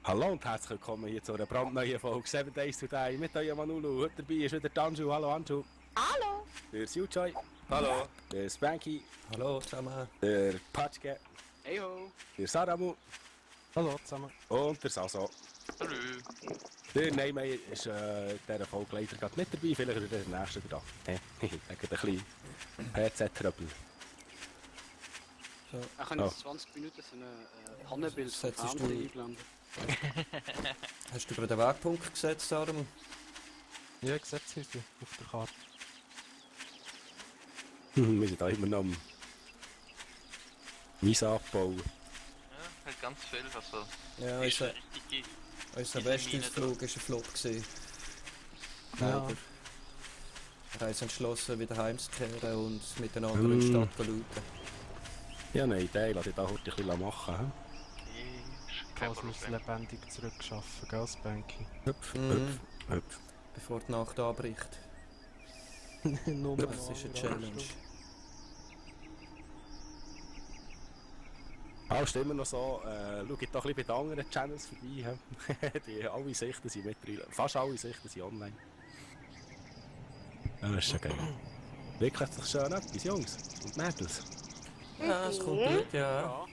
Hallo und herzlich willkommen hier zu einer brandneuen Folge 7 Days Today mit eurem Manulu. Heute dabei ist wieder der Anju. Hallo Anju. Hallo! Der Suchoi. Hallo. Der Spanky. Hallo zusammen. Der Patschke. Heyo. Der Saramu. Hallo zusammen. Und der Saso. Hallo. Der Neymeier ist in dieser Folge leider gerade nicht dabei. Vielleicht ist er der nächste da. Wegen ein bisschen PC-Trouble. So. Ich habe jetzt 20 Minuten so ein Pannenbild vom Setzt du- Fernseher eingeblendet. Hast du über den Wegpunkt gesetzt, Saramu? Ja, Gesetzhilfe auf der Karte. Wir sind da immer noch am Wiese abbauen. Ja, halt ganz viel, also Ja, ist unser, eine richtige... unser diese Westausflug war ein Flop gewesen. Ja. Leider. Wir haben uns entschlossen, wieder heimzukehren und miteinander in die Stadt zu looten. Ja, eine Idee. Lass dich da heute ein bisschen machen. ist kein Quasi uns Problem. lebendig zurückschaffen, gell, Spanky? Hüpf, Mhm. hüpf, hüpf. Bevor die Nacht anbricht. Nur Das ist eine Challenge. Ah, ist immer noch so, schaut doch ein bisschen bei den anderen Channels vorbei. Die alle Sichten sind mittlerweile, fast alle Sichten sind online. Ja, das ist schon geil. Wirklich doch schön etwas, Jungs und Mädels. Ja, es kommt gut, ja.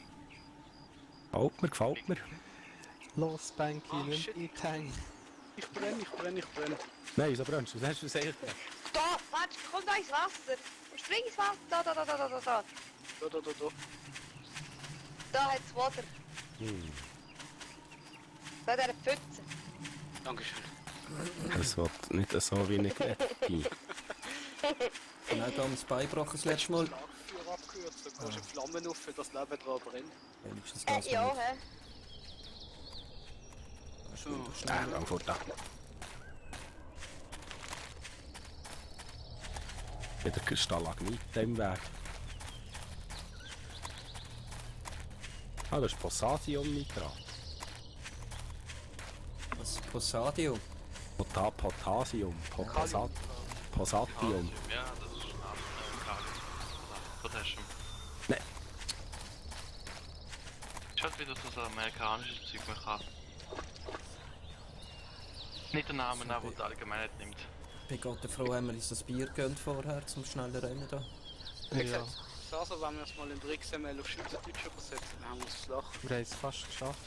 Ja. Gefällt mir. Los, Spanky, Ah, nimm shit. die Tank. Ich brenne. Nein, wieso brennst du? Was hast du gesagt? Da, warte, komm da ins Wasser! Spring ins Wasser! Da. Da. Da hat's Wasser. Da in dieser Pfütze. Dankeschön. Das wird nicht so wie ich geredet. Nein, da haben wir das Bein gebrochen das letzte Mal. Lagerfeuer abgekürzt, da kannst du Flammen auf, das Leben dran brennt. Wenigstens das Ja, mal. hä? Das ist wieder Ah, schnell. lang vor da. Wieder Stalagmit im Weg. Ah, das ist Potassiumnitrat. Das Posadio. Potassium. Potassium. Kalium, ja, das ist ein Kalium. Potassium. Nein. Ist halt wieder so ein amerikanisches Zeug, man kann... Nicht den Namen nehmen, den die Allgemeinheit nimmt. Ich bin Gott froh, haben wir uns das Bier gönnt vorher, zum schnellen Rennen da. Wie Ja, gesagt, also wenn wir es mal in der XML auf Schweizerdeutsch übersetzen, dann haben wir es flach. wir haben es fast geschafft.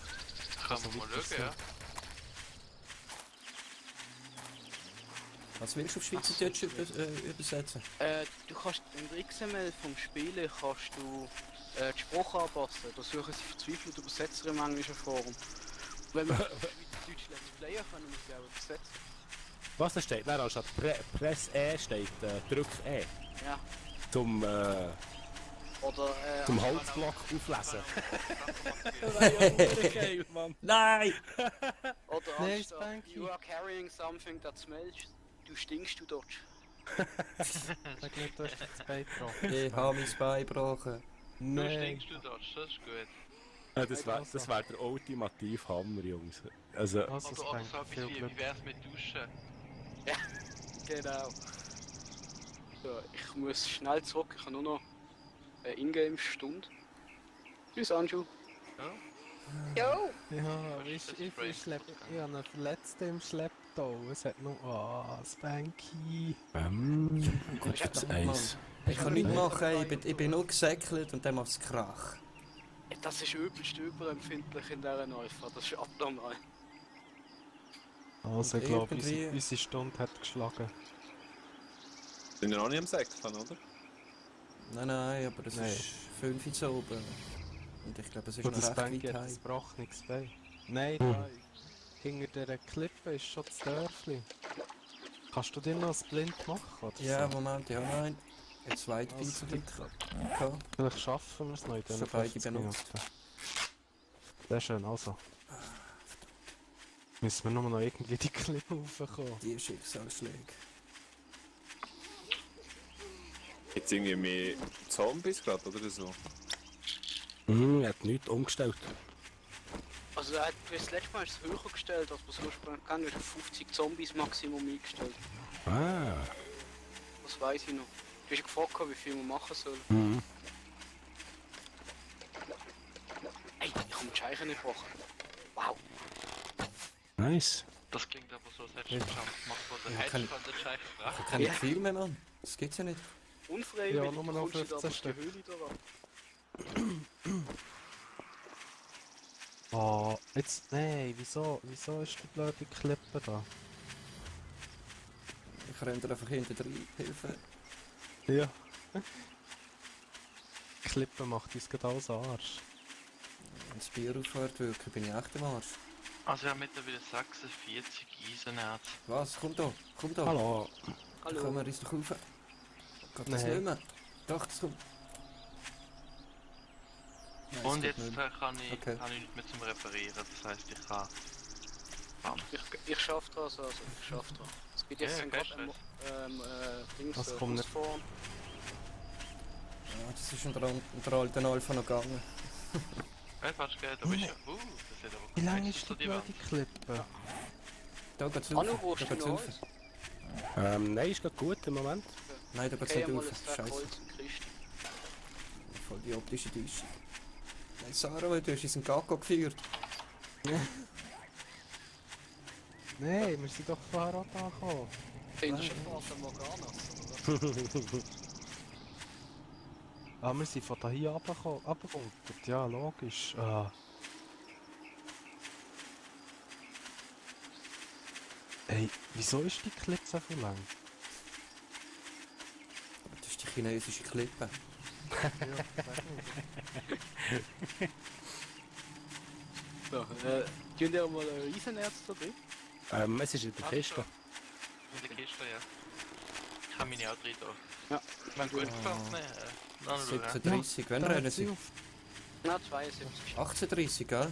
Kann man mal schauen, ja. Was willst du auf Schweizerdeutsch übersetzen? Du kannst in der XML vom Spielen kannst du die Sprache anpassen. Da suchen sie verzweifelt Übersetzer im englischen Forum. Wenn wir Schweizerdeutsch Let's Player können wir sie auch übersetzen. Was da steht? Nein, anstatt Press E steht Drück E. Ja. Zum Oder Holzblock auflesen. Geil, Mann. Nein! Oder Nein, anstatt Spanky. You are carrying something that smells, du stinkst, du Dodge. Sag nicht, du hast dir das Bein gebrochen. Ich habe mein Bein gebrochen. Du Nein. stinkst, du Dodge, das ist gut. Ja, das wär der ultimative Hammer, Jungs. Also, Also, Oder so Spanky, etwas viel wie, Glück. wie wär's mit Duschen? Genau. So, ich muss schnell zurück, ich habe nur noch eine Ingame-Stunde. Tschüss, Anju. Jo! Ja, Was ist das ich für ein habe Podcast? einen Verletzten im Schlepptau. Es hat noch... Oh, Spanky. gibt's eins. Ich kann nichts machen, ich bin nur gesäckelt und dann macht es Krach. Das ist übelst überempfindlich in dieser Alpha, das ist abnormal. Also, ich Und glaube, irgendwie- unsere Stunde hat geschlagen. Sind wir noch nicht am Säckeln, oder? Nein, aber es Nein. ist 5 Uhr zu oben. Und ich glaube, es ist Und noch das recht Spanky weit hat ein heim. gebrochenes Bein. Nein, da. Hinter dieser Klippe ist schon das Dörfli. Kannst du dir noch ein Blind machen? Oder Ja, so? Moment, ich habe noch einen. Ein zweites Also, Pizza gehabt. Vielleicht schaffen wir es noch in diesen Schon beide 50 benutzt. Minuten. Sehr schön, also. Müssen wir noch irgendwie die Klippe raufkommen. Die Schicksalsschläge. Jetzt irgendwie mehr Zombies gerade, oder so? Er hat nichts umgestellt. Also er hat das letzte Mal ist es höher gestellt, als wir es ursprünglich hatten. Er hat auf 50 Zombies Maximum eingestellt. Ah. Das weiß ich noch. Du hast gefragt, wie viel wir machen sollen. Mhm. Ey, ich habe den Scheichen nicht gebrochen. Wow. Nice. Das klingt aber so, als hättest Ja. du einen Jump gemacht, wo der Ja, kann Hedge von der Scheibe Ich habe fragt. keine Ja. Gefühle mehr, Mann. Das gibt's ja nicht. Unfreiwillig Ja, nur noch kommst du da 15 aus der Höhle da ran. Oh, jetzt. Nein, wieso ist die blöde Klippe da? Ich renne dir einfach hinter rein. Hilfe. Ja. Die Klippe macht uns gerade alles Arsch. Wenn das Bier aufhört wirken, bin ich echt am Arsch. Also ja, mittlerweile 46 Eisenerz. Was? Komm da. Komm da. Hallo. Komm, Hallo. wir uns doch rauf. Geht das Nein. nicht mehr? Doch, das kommt. Nein, es Und geht jetzt nicht mehr. kann ich, Okay. kann ich nicht mehr zum Reparieren, das heisst ich kann... Ich schaff das, also ich schaff das. Es gibt jetzt Ja, einen kein gerade Dings, Was kommt nicht? Hausfahren. Ja, das ist unter alten Alpha noch gegangen. Hey, falsch geht, aber ist ja... das hat aber Wie lange keinen ist die zu die blöde Wand. Klippe? Da geht's Hallo, rauf. wo Da ist du geht's noch rauf. alles? Nein, ist gerade gut im Moment. Nein, da geht's Okay, nicht einmal rauf. ein Stack Scheiße. Holz und Kiste. Voll die optische Täuschung. Nein, Sarah, du hast uns einen Gacko geführt. Nein, wir sind doch vorher auch da gekommen. Findest du schon Fata Morganas, oder was? Ah, wir sind von da hier runtergekommen. Ja, logisch. Ah. Ey, wieso ist die Klippe so lang? Das ist die chinesische Klippe. So, tun dir mal ein Eisenerz da drin? Es ist in der Ach Kiste. so. In der Kiste, ja. Ich habe meine auch drin da. Ja. Wenn gut gefällt, ne? Dann schau, ja. 17:30, wann rennen sie? Na, 72. 18:30, gell?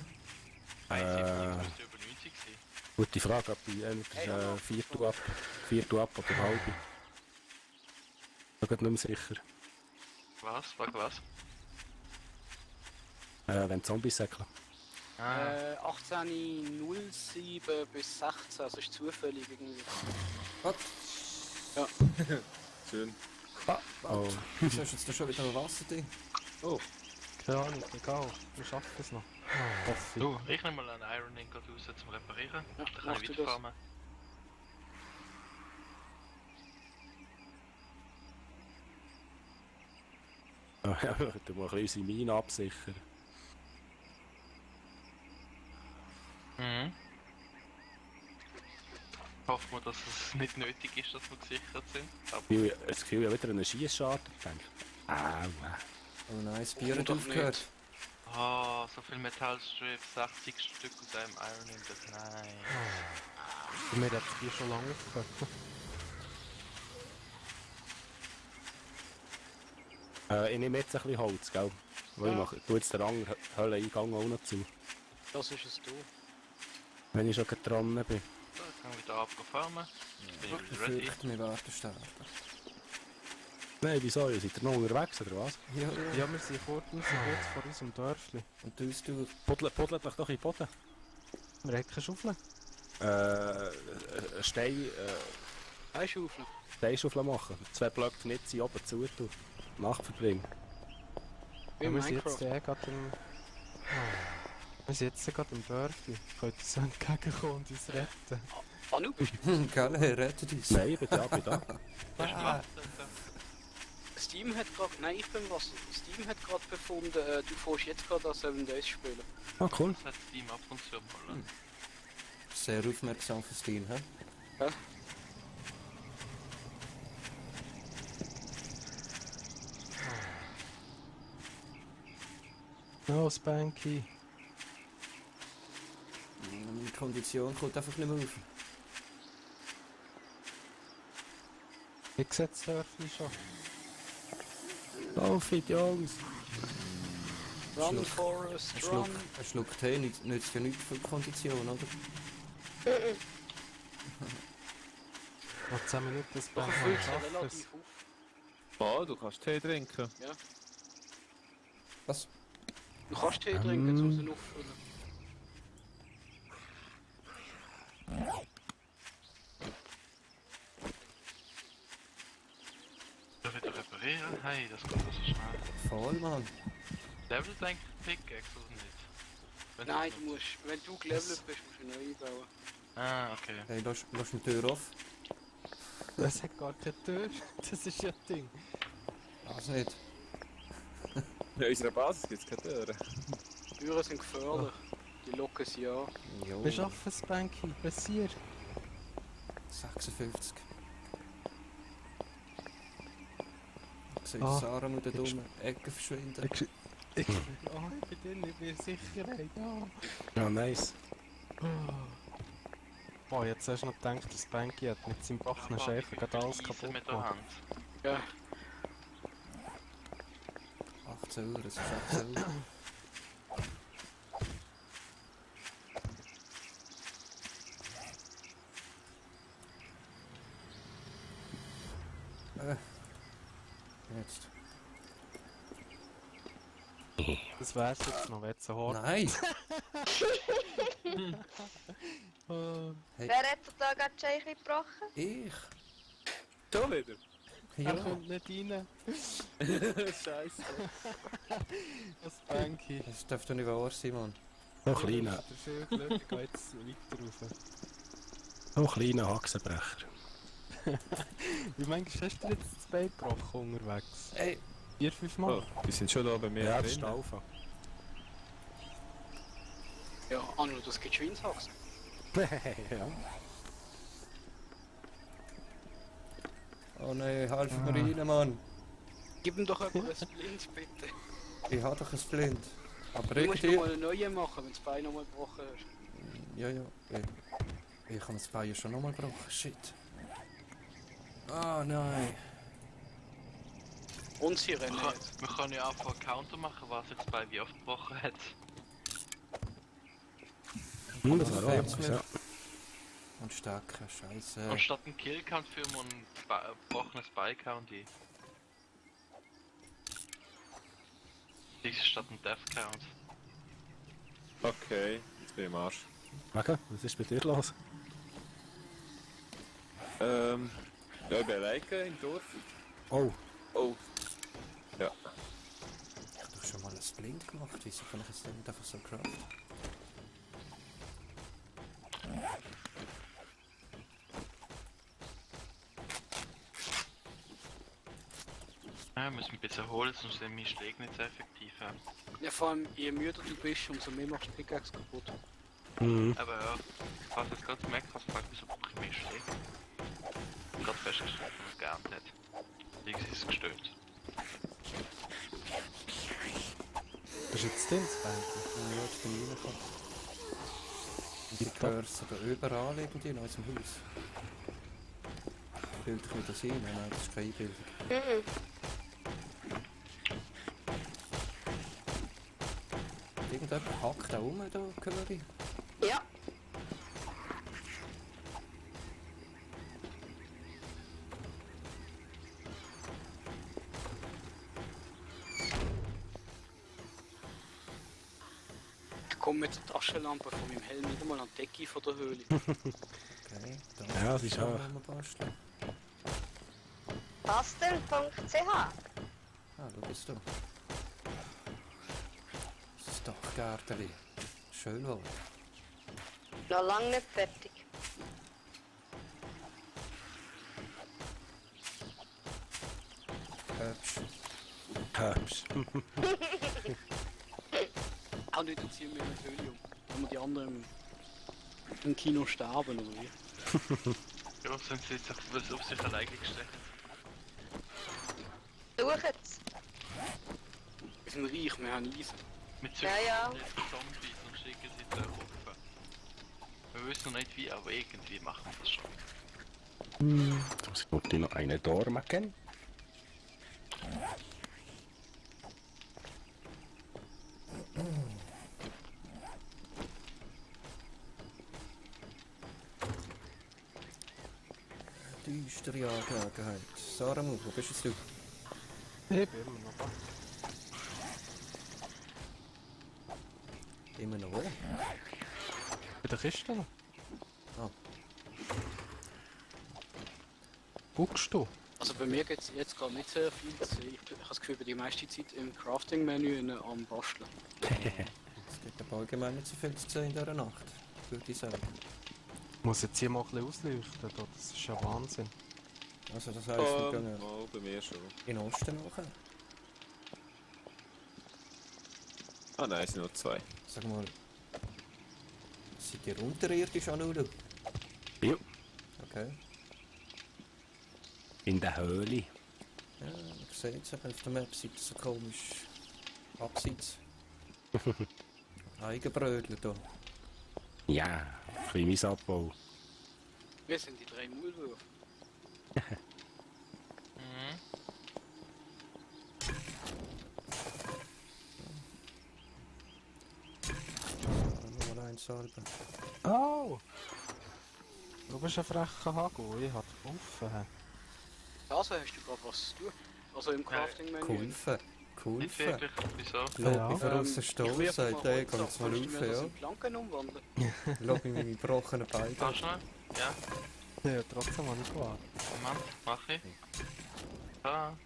Weiss ich, Äh. ich müsste über 90 sein. Gute Frage, ob die entweder Viertel ab oder halb. Ich bin nicht mehr sicher. Was? Wegen was? Wenn Zombies säckeln. Ah, 18:07 bis 16, also ist zufällig irgendwie. Was? Schön. Oh. Wieso ist jetzt da schon wieder ein Wasserding? Keine Ahnung, egal. Wir schaffen es noch. Hoffe ich. du, ich nehme mal einen Iron Ingot raus zum Reparieren. Ja, Dann kann mach ich du das. weiterfahren. Du musst ein bisschen unsere Mine absichern. Mhm. Hoffen wir, dass es nicht nötig ist, dass wir gesichert sind. Aber Ich habe das Gefühl, ich habe wieder einen Schiessschaden gedacht. Oh nein, das Bier hat Doch aufgehört. nicht. so viel Metallstrips, 60 Stück aus einem Iron Ingot, nein. Für mich hat das Bier schon lange aufgehört. Ich nehme jetzt ein bisschen Holz, gell? Weil ich tue jetzt den Höhleneingang auch noch zu. Das ist es du. Wenn ich schon gerade dran bin. So, jetzt können wir wieder abgefahren. Jetzt bin ich Ich wieder ready. fürchte, wir werden sterben. Nein, wieso? Seid ihr noch unterwegs oder was? Ja, Ja, wir sind kurz vor unserem Dörfli. Und du bist durch. Puddelt euch doch in den Boden. Wir haben keine Schaufel. Einschaufel. Steinschaufel machen. 2 Blöcke Knitze oben zu tun. Nacht verbringen. Wie Ja, in wir sind jetzt Minecraft. gerade im... Wir sind jetzt gerade im Dörfli. Könnt ihr so entgegenkommen und uns retten? Ah, du bist Gell, hey, rettet uns. Nein, ich bin da, bin da. Das ist Platz, Steam hat gerade, nein, ich bin was. Steam hat gerade befunden, du fährst jetzt gerade an 7 Days spielen. Ah, cool. das hat Steam ab und zu mal. Sehr aufmerksam für Steam, hä? No, Spanky. Meine Kondition kommt einfach nicht mehr auf. Ich sehe das Dörfli schon. Laufit, Jungs. Run, Schluck. Forest, Ein Schluck, run. ein Schluck Tee nützt ja nichts für die Kondition, oder? Noch 10 Minuten das Doch, Spanky. füllt Ich sich schaffe es. relativ auf. Ah, du kannst Tee trinken. Was? Du kannst Tee trinken, jetzt muss er auffüllen. Da wieder reparieren? Hey, das geht also schnell. Voll, Mann. Levelt eigentlich Pickaxe oder nicht? Nein, du musst, wenn du gelevelt bist, musst du neu einbauen. Ah, okay. Hey, lass die Tür auf. Das hat gar keine Tür. Das ist ja ein Ding. Also nicht. In unserer Basis gibt es keine Türen. Türen sind gefährlich. Die locken sie an. Jo, Wir schaffen es, Banky. Passier. 56. Ich sehe Ah, Sarah mit der ich- dummen Ecke verschwinden. Ich bin drin, ich bin Sicherheit. Ja. Ja, nice. Oh, jetzt hast du noch gedacht, dass Banky hat mit seinem Bachner Schäfer gerade alles kaputt mit der gemacht. Hand. Ja, 18 Uhr, es ist 18 Uhr. Jetzt. Das wär's jetzt noch, wenn du so hart. Nein! Wer hat da gerade die Scheiche gebrochen? Ich? Schon wieder? Er Ja. kommt nicht rein. Scheiße. Das Banky. Das dürfte nicht wahr sein, Mann. Noch kleiner, Viel Glück, ich geh jetzt weiter rauf. noch kleiner Haxenbrecher. Wie manchmal hast du dir jetzt das Bein gebrochen unterwegs? Ey! 4-5 Mal? Oh, die sind schon da bei mir Ja, das ist drin. der Alpha. ja, Anu, das geht Schweinshaxen. Ja. Oh nein, half mir rein, Mann! Gib ihm doch jemand ein Splint, bitte. Ich habe doch ein Splint. Aber Du musst irgendwie... nochmal einen neuen machen, wenn du das Bein nochmal gebrochen hast. Ja, ja. Ich habe das Bein ja schon nochmal gebrochen. Shit. Ah, nein. Und sie rennen Man jetzt. kann ja einfach einen Counter machen, was sich das Bein wie oft gebrochen hat. Das war auch Fällt's etwas, mir. ja. Und Stecken, scheiße. Und statt einen Kill-Count führen wir einen gebrochenes Bein-Count ein. Das ist statt einen Death-Count. Okay, jetzt bin ich im Arsch. Wegen, was ist bei dir los? Ja, ich bin alleine im Dorf. Oh, Oh. Ja. Ich habe doch schon mal ein Splint gemacht. Wieso kann ich es denn nicht einfach so craften? Ja, wir müssen ein bisschen holen, sonst sind meine Schläge nicht so effektiv. Ja, vor allem, je müder du bist, umso mehr machst du die Pickaxe kaputt. Aber ja, ich habe jetzt gerade gemerkt, was fragt mich, ob ich mehr Schläge. Ich habe gerade festgestellt, dass es geerntet hat. Irgendwie ist es gestört. Das ist jetzt drin, das Banky. Ja, jetzt bin ich reingekommen. Und ich höre es sogar überall irgendwie in unserem Haus. Bilde ich mir das ein? Nein, das ist keine Einbildung. Irgendjemand hackt da rum, da höre ich. Ja. Ich komme mit der Taschenlampe von meinem Helm nicht einmal an die Decke von der Höhle. Okay, da Ja, das ist schon auch- mal basteln. Basteln.ch. Ah, schau jetzt da. Das Dachgärtchen. Schön wohl. Noch lange nicht fertig. Hübsch. hübsch. Auch nicht, dann ziehen wir in die Höhle um. Wenn wir die anderen im Kino sterben oder wie? Ja, sind sie jetzt auf sich alleine gestellt. Suchen's. Wir sind reich, wir haben Eisen. Wir Ja, ja. züchten jetzt Zombies und schicken sie zu Haufen. Wir wissen noch nicht wie, aber irgendwie machen wir das schon. Da muss ich natürlich noch eine Tor machen. Düstere Angelegenheit. Sarah, wo bist jetzt du? Ich bin immer noch da. Immer noch wo? Bei der Kiste noch. Ah. Guckst du? Also bei mir geht es jetzt gerade nicht sehr viel zu sehen. Ich habe das Gefühl, ich bin die meiste Zeit im Crafting-Menü am Basteln. Jetzt geht Ich habe allgemein nicht so viel zu sehen in dieser Nacht, würde ich sagen. Muss jetzt hier mal ein bisschen ausleuchten, da. Das ist ja Wahnsinn. Also das heisst, wir gehen Mal bei mir schon. in den Osten nachher. Ah nein, es sind nur 2. Sag mal, seid ihr unterirdisch an Ulu? Ja. Okay. In der Höhle. Ja, man sieht es auf der Map, sieht so komisch abseits. Eigenbrödler da. Ja, kleines Abbau. Wir sind die 3 Maulwürfe. Mhm. Mal eins halber. Oh! Du bist ein frecher Hago, ich hab offen. Also hast du gerade was zu tun? Also im Crafting-Menü. Geholfen. Nicht Geholfen. wirklich, wieso? Lob mich voraus den Ich Stoß, wirf sagt mal er, Holz geht ab. jetzt mal Kannst du mir das rauf, in Planken umwandeln? ja. Lob mich meine gebrochenen Beine. Kannst du schnell? Ja, Ja, trotzdem habe ich gewartet. Moment, mach ich. Da.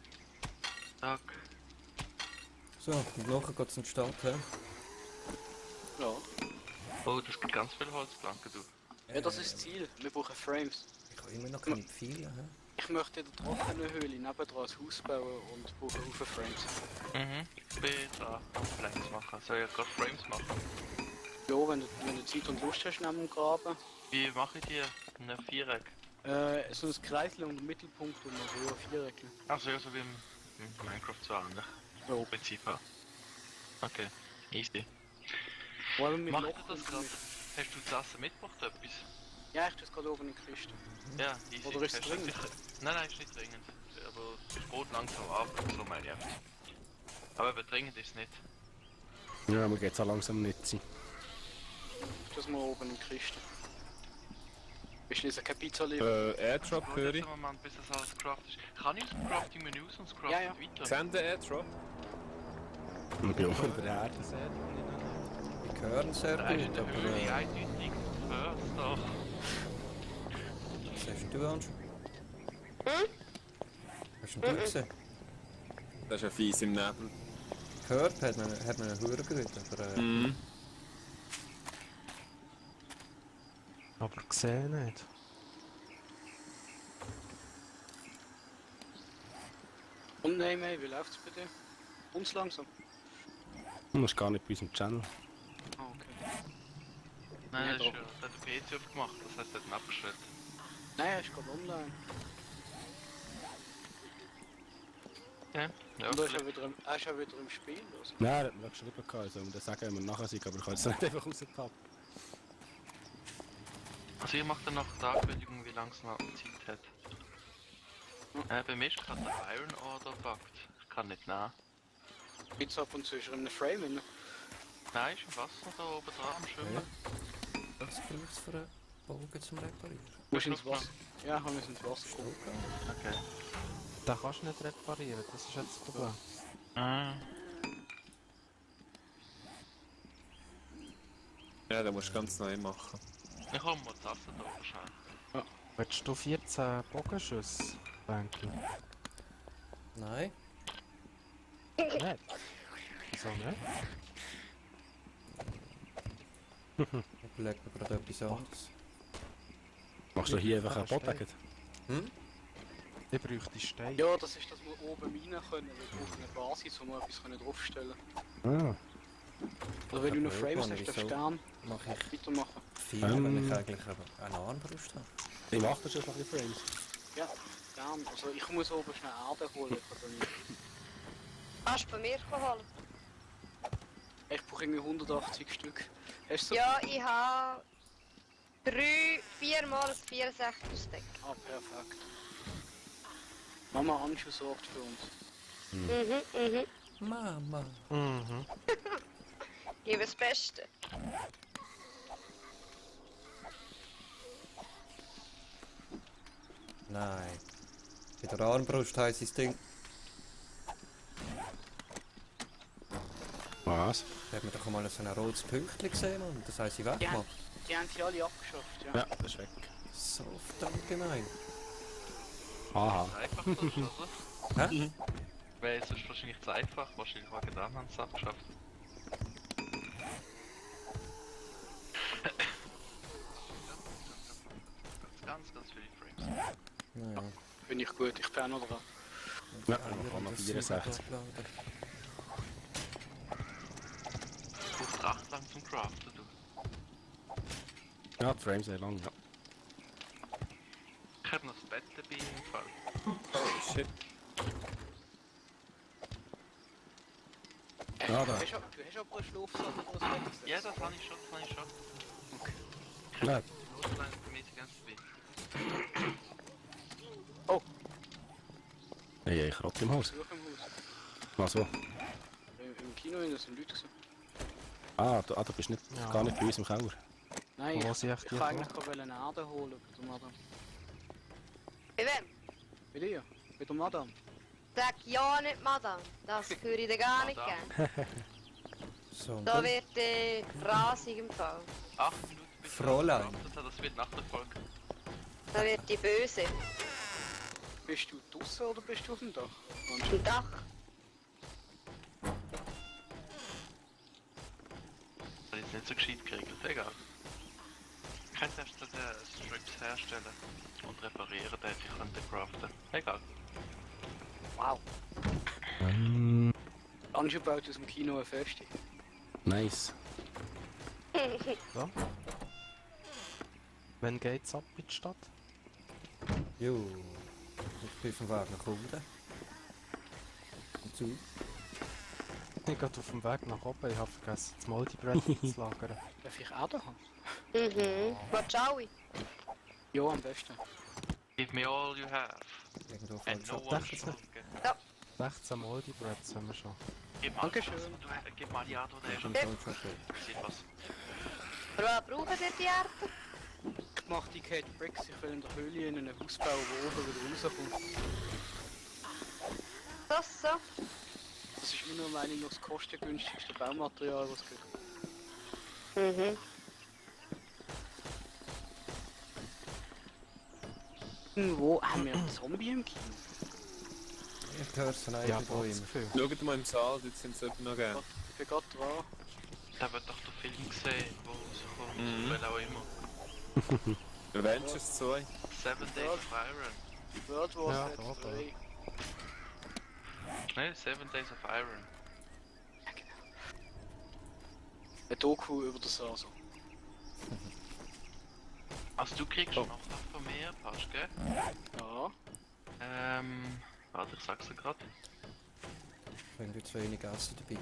Zack. So, und nachher geht es in die Stadt, hä? Ja. Oh, das gibt ganz viele Holzplanken, du. Ja, das ist das Ziel. Wir brauchen Frames. Ich habe immer noch keine Pfeile, hä? Ich möchte in der trockenen Höhle nebendran ein Haus bauen und brauche Haufen Frames. Mhm. Ich bin da am Flanks machen. Soll ich gerade Frames machen? Ja, wenn du Zeit und Lust hast neben dem Graben. Wie mache ich die? Ein Viereck? So ein Kreisel und ein Mittelpunkt und noch so ein Viereck. Also ja, so wie im Minecraft so ähnlich. Ja. Im Prinzip ja. Okay, easy. Vor allem mit Mach Loch ich das und gerade? mit- Hast du zu essen mitgebracht etwas? Ja, ich tue es gerade oben in die Kiste. Ja, easy. Oder ist es Hast du dringend? sicher- Nein, ist nicht dringend. Aber es geht langsam ab, so meine ich. Aber eben dringend ist es nicht. Ja, man geht so langsam nicht sein. Das mal oben in die Kiste. Bist du nicht keine Pizza liefern? Airdrop Warte höre jetzt ich. einen Moment, bis das alles craftet ist. Kann ich aus dem Crafting-Menü aus und das Crafting Ja, ja. weiter? Send den Airdrop. Ich bin unter der Erde. Das hätte ich nicht. Ich höre sehr Da ist in gut, der aber Höhle eindeutig first doch. was hast du Ansch? Hast du ihn gesehen? Das ist ja fies im Nebel. Gehört, hat man einen Hörer gehört, aber Mhm. Aber gesehen nicht. Und nein, mei, wie läuft's bei dir? Uns langsam. Du musst gar nicht bei unserem Channel. Ah, okay. Nein, Ja, das ist doch. ja, das hat der PC aufgemacht, das heißt, er hat ihn abgestellt. Nein, er ist gerade online. Ja, ja, Und er ist vielleicht- ja wieder im Spiel. Also. Nein, er hat mir geschrieben, soll man das sagen, wenn wir nachher sind, aber ich kann es nicht einfach rausgetappen. Also ihr macht dann nach der Ankündigung, wie lange es noch Zeit hat. Bei mir ist gerade der Iron Order buggt. Ich kann nicht nehmen. Jetzt ab und zu ist er in einem Frame drin. Nein, ist im Wasser da oben dran am Schwimmen. was braucht es für einen Bogen zum Reparieren? Musst du ins Wasser? Ja, wir müssen ins Wasser kommen. Okay. Den kannst du nicht reparieren, das ist jetzt das Problem. Ah. Ja, den musst du ganz neu machen. Ich hol mal die Tasse da wahrscheinlich. Willst du 14 Bogenschüsse, Bänkel? Nein? Nicht? Wieso nicht? Ich überlege mir gerade etwas anderes. Machst du hier einfach einen Boden? Hm? Ich bräuchte Steine. Ja, das ist, dass wir oben rein können. Wir brauchen eine Basis, wo wir etwas draufstellen können. Ah. Oder wenn du noch Aber Frames irgendwann, hast, darfst du wieso? gerne Mache ich weitermachen. viel, wenn ich eigentlich eine Armbrust habe. Ich mach das schon noch ein Frames. Ja, gerne. Also ich muss oben schnell Erde holen. Ich, kann nicht. Kannst du bei mir holen? Ich brauche irgendwie 180 Stück. Hast du so? Ja, ich habe 4 mal ein 64 Steck. Ah, perfekt. Mama Anschu sorgt für uns. Mama. Mhm. Gebe das Beste. Nein. Bei der Armbrust heisst das Ding. Was? Da hat man doch mal so ein rotes Pünktchen gesehen und das heisst, ich wegmachen. Die haben sie alle abgeschafft, ja. Ja, das ist weg. So verdammt gemein. Aha. Einfach das, oder? Hä? Weil es ist wahrscheinlich zu einfach, wahrscheinlich wegen dem haben sie es abgeschafft. Finde ich gut, ich bin auch noch dran. Ja, Eier man kann und noch das 64. Silber abladen. Du brauchst recht lang zum Craften, du. Ja, die Frames sehr lang, ja. Ich hab noch das Bett dabei im Fall. Oh shit. Ja, da. Du hast aber einen Schlafsaal oder was weggesetzt? Ja, das habe ich schon, das habe ich schon. Okay. Ich Ja. hab die Notlein mäßig ganz dabei. Hey, ich rotze im Haus. Besuch im Haus. Was wo? Im Kino sind Leute gewesen. Du bist nicht, Ja. gar nicht bei uns im Keller. Nein, Wo ich sind echt die kann eigentlich auch eine Erde holen bei der Madame. Bei wem? Bei dir? Bei der Madame? Sag ja nicht, Madame. Das würde ich dir gar nicht Madame. geben. Da Sondern wird rasig im Fall. 8 Minuten bis Fräulein. das wird nach der Folge. Da wird die böse. Bist du draußen oder bist du auf dem Dach? Im Dach. Das ist nicht so gescheit geregelt, egal. Ich könnte erst den Strips herstellen und reparieren, den ich könnte craften. Egal. Wow. Anju baut aus dem Kino eine Feste. Nice. Ja. Wann geht's ab in die Stadt? Jo, ich bin auf dem Weg nach unten. Und zu. Ich bin gerade auf dem Weg nach oben, ich habe vergessen, das Moldibrett zu lagern. Darf ich auch da haben? Mhm. Was schaue ich? Ja, am besten. Give me all you have. Irgendwo And fällt no schon. one shall get. 16 Moldibrett haben wir schon. Gib mal Dankeschön. Gib mal die Art, oder Schon er schon schon. sieht was. Für was brauchen ihr die Erde? Ich mache die Kate Bricks, ich will in der Höhle in einem Haus bauen, wo oben wieder rauskommt. Das so? Das ist meiner Meinung nach das kostengünstigste Baumaterial, was es gibt. Mhm. Wo haben wir einen Zombie im Kino? Ich höre es von Ja, einem aber da das immer. Gefühl. Schaut mal im Saal, dort sind sie eben noch gern. Ich bin gerade dran. Da wird doch der Film gesehen, wo rauskommt, Mhm. weil auch immer. Avengers 2. 7 Days of Iron. World War Ja, Z da, da. 3. Nein, 7 Days of Iron. Ein Doku über das also. Also du kriegst Oh. noch von mir, passt, gell? Ja. Warte, ich sag's dir grad. Irgendwie zu wenig Essen dabei.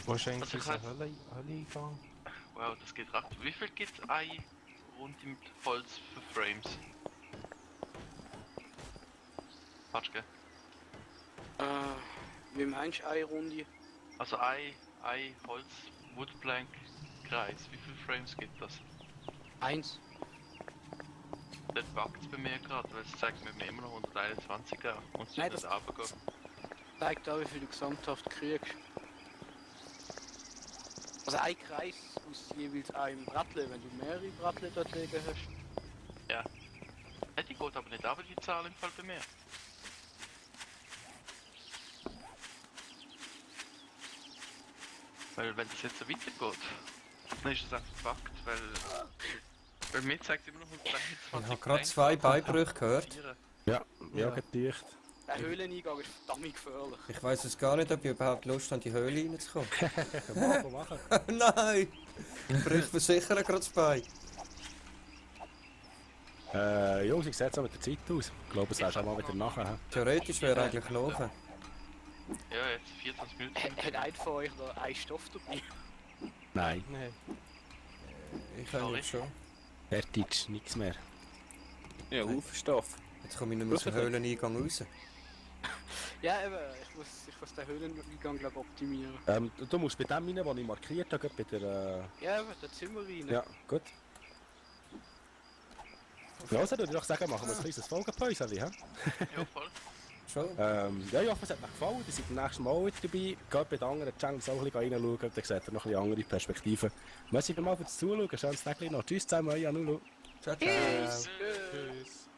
Wo ist eigentlich Also ich unser hab- Hölle-Eingang? Wow, das geht recht. Wie viel gibt's ein Runde mit Holz für Frames? Passt, gell? Wie meinst du eine Runde? Also ein Holz Woodplank Kreis. Wie viele Frames gibt das? 1. Dort buggt es bei mir gerade, weil es zeigt mir immer noch 121 an und es Nein, ist nicht runtergegangen. Zeigt auch, wie viel du gesamthaft kriegst. Also ein Kreis aus jeweils einem Brattle, wenn du mehrere Brattle dort liegen hast. Ja, die geht aber nicht aber die Zahl im Fall bei mir. Weil wenn das jetzt so weitergeht, dann ist es einfach verbuggt, weil mir zeigt immer noch 123. Ich habe gerade 2 Beibrüche gehört. Ja, ja, Ja. gedicht. Der Höhleneingang ist verdammt gefährlich. Ich weiss jetzt gar nicht, ob ich überhaupt Lust habe, in die Höhle reinzukommen. Machen. Nein! Ich brüche mir sicher gerade das Bein. Jungs, ich sehe es auch mit der Zeit aus. Ich glaube, es wäre schon mal wieder nachher. hä? Theoretisch wäre eigentlich nachher. Ja, jetzt 24 Minuten. Hat einer von euch noch einen Stoff dabei? Nein, Nein. Ich kann Sorry. jetzt schon. fertig, nichts mehr. Ja, Haufen Stoff. Jetzt komme ich nicht mehr aus dem Höhleneingang raus. Ja, eben. Ich muss den Höhleneingang glaub, optimieren. Du musst bei dem rein, den ich markiert habe, bei der... Ja, eben, da sind wir rein. Ja, gut. Ja, also, würde ich doch sagen, machen wir ein kleines Folgenpäuschen, hä? Ja, voll. Schon? Ja, ich hoffe, es hat euch gefallen. Ihr seid beim nächsten Mal wieder dabei. Geht bei den anderen Channels auch ein bisschen reinschauen, dann seht ihr noch ein bisschen andere Perspektiven. Merci mal fürs Zuschauen. Schönes Tag noch. Tschüss zusammen, euer Nulu. Ciao, ciao. Tschüss. Tschüss.